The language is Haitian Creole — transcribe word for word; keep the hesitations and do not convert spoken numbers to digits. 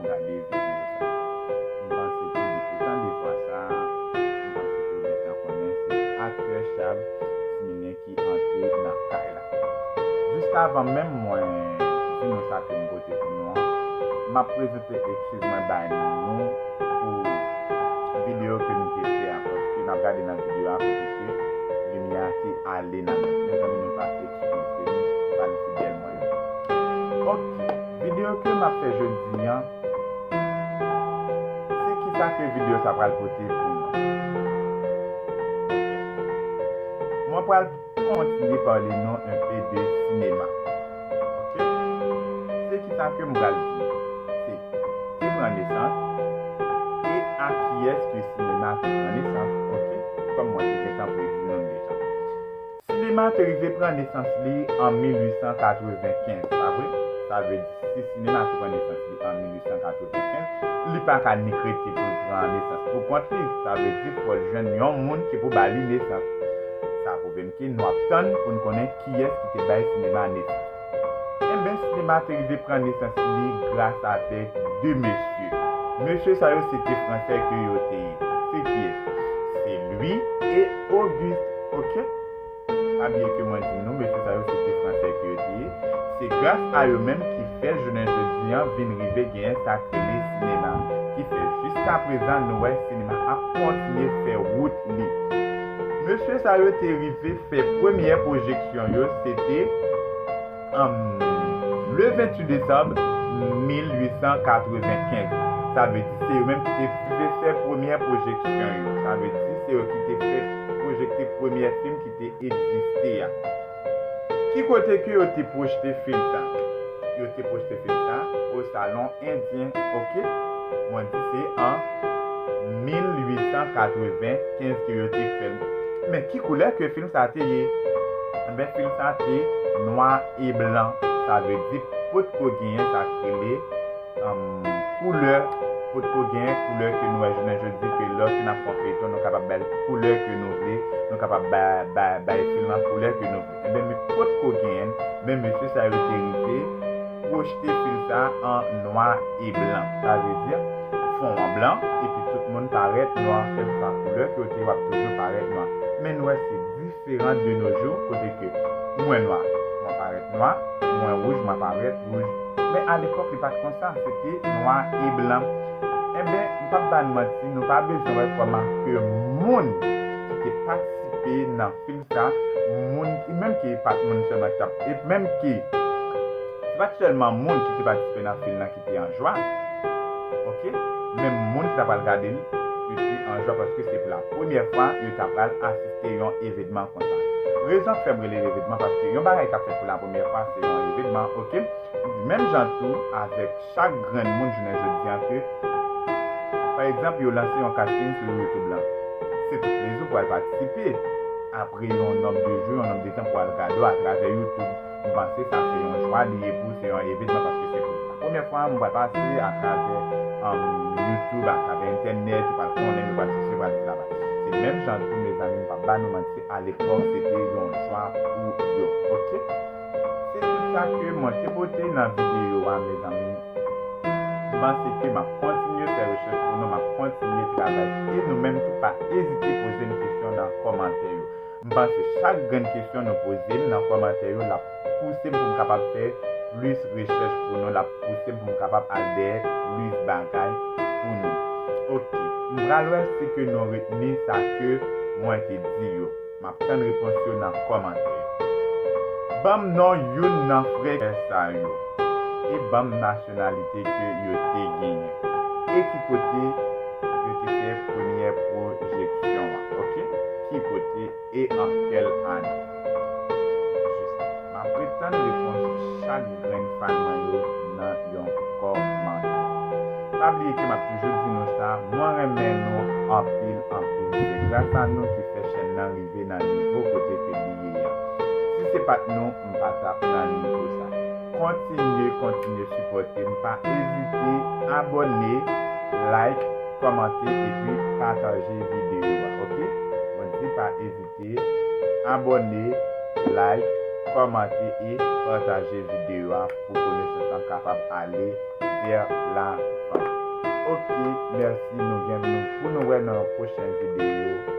gade videyo sa. M panse ke depi w tande vwa sa, m panse ke w gentan konnen se aktè Chab Siminen ki antre nan kay la. Jis avan menm mwen di nou sa ke m pote pou nou an, m ap prezante eskiz mwen bay nou pou videyo ke m te fè a, paske n ap gade nan videyo a kote ke limyè a te ale nan nèt. Mezanmi, nou va eskize m, fan fidèl mwen yo. Ok, videyo ke m ap fè jodi an, se kisa ke videyo sa pral pote pou nou. Mwen pral kontinye pale nou enpe de sinema. Ok? Se kisa ke m pral di? Se ki pran nesans e a kiyès ke sinema te pran nesans. Ok? Kòm mwen te gentan predi nou deja. Sinema te rive pran nesans li an mil uit san katrevenkenz, pa vre? Sa vle di, si sinema te pran nesans li an mil uit san katrevenkenz, li pa ka nik rete pou l pran nesans pou kont li. Sa vle di, fò l jwenn yon moun ki pou ba li nesans. Sa pwouve n ke nou ap tann pou n konnen kiyès ki te bay sinema nesans. Enben, sinema te rive pran nesans li gras avèk de mesye. Mesye sa yo se te Fransè ke yo te ye. Se kiyès? Se Louis e Auguste, ok? Pa bliye ke mwen di nou, mesye sa yo se te Fransè ke yo te ye. Se gras a yo menm ki fè jounen jodi an vin rive genyen sa k rele sinema, ki fè jiskaprezan nou wè sinema ap kontinye fè wout li. Mesye sa yo te rive fè premyè pwojeksyon yo, se te an le venntuit desanm mil uit san katrevenkenz. Sa vle di se yo menm ki te rive fè premyè pwojeksyon yo. Sa vle di se yo ki te fè pwojekte premyè fim ki te egziste a. Ki kote ke yo te pwojte fim sa? Yo te pwojte fim sa o Salon Endyen, ok? Mwen di se an mil uit san katrevenkenz ke yo te fè l. Men ki koulè ke fim sa te ye? Enben, fim sa te nwa e blan. Sa vle di potko genyen sa k rele, um, koulè, potko genyen koulè ke nou wè jounen jodi, ke lòske n ap fè yon feyton, nou kapab bay koulè ke nou vle, nou kapab bay, bay, bay fim lan koulè ke nou vle. Enben, men potko genyen, men mesye sa yo te rive pwojte fim sa an nwa e blan. Sa vle di, fon an blan, epi tout moun parèt nwa, kèlkeswa koulè ke w te ye, w ap toujou parèt nwa. Men nou wè se diferan de nos jours, kote ke mwen nwa, mwen parèt nwa, mwen wouj, mwen parèt wouj. Men alepòk, li pa t konsa, se te nwa e blan. Enben, m p ap ba n manti, nou pa bezwen wè kòman ke moun ki te patisipe nan fim sa, moun ki, menm ki pa t moun sèlman ki t ap, e menm ki, se pa t sèlman moun ki te patisipe nan fim nan ki te an jwa, ok? Men moun ki ta pral gade l, yo te an jwa paske se pou la premyè fwa yo ta pral asiste yon evenman konsa. Rezon k fè m rele l evenman, paske yon bagay k ap fèt pou la premyè fwa, se yon evenman, ok? Menm jan tou, avèk chak grenn moun jounen jodi an ke, pa egzanp, yo lanse yon casting sou YouTube lan. Se tout lezou pou al patisipe. Apre yon nonb de jou, yon nonb de tan pou al gade w atravè YouTube. M panse sa se yon jwa li ye pou, se yon evenman paske se pou la premyè fwa m pral pase atravè, um, YouTube, atravè entènèt, ou pral konnen, ou pral sèche, ou pral di laba. Se menm jan tou, mezanmi, m p ap ba nou manti, alepòk, se te yon jwa pou yo. Ok? Se tout sa ke mwen te pote nan videyo a, mezanmi. M panse ke m ap kontinye fè rechèch pou nou, m ap kontinye travay. E nou menm tou, pa ezite poze m kesyon nan kòmantè yo. M panse chak grenn kesyon nou poze m nan kòmantè yo, l ap pouse m pou m kapab fè plis rechèch pou nou, l ap pouse m pou m kapab al dèyè plis bagay pou nou. Ok, m pral wè si ke nou retni sa ke mwen te di yo. M ap tann repons yo nan kòmantè yo. Ban m non youn nan frè sa yo. E ban m nasyonalite ke yo te genyen. E ki kote yo te fè premyè pwojeksyon an. Ok? Ki kote e an kèl ane? Jis, m ap ret tann repons chak grenn fan mwen yo nan yon kòmantè. Pa bliye ke m ap toujou di nou sa, mwen renmen nou anpil, anpil. Se gras a nou ki fè chèn nan rive nan nivo kote ke li ye a. Si se pa t nou, m pa t ap nan nivo sa. Kontinye, kontinye sipòte m. Pa ezite abòne, like, kòmante epi pataje videyo a, ok? Mwen di pa ezite abòne, like, kòmante e pataje videyo a pou konesans lan kapab ale fè lavant. Ok, mèsi, nou gen nou pou nou wè nan yon pwochen videyo.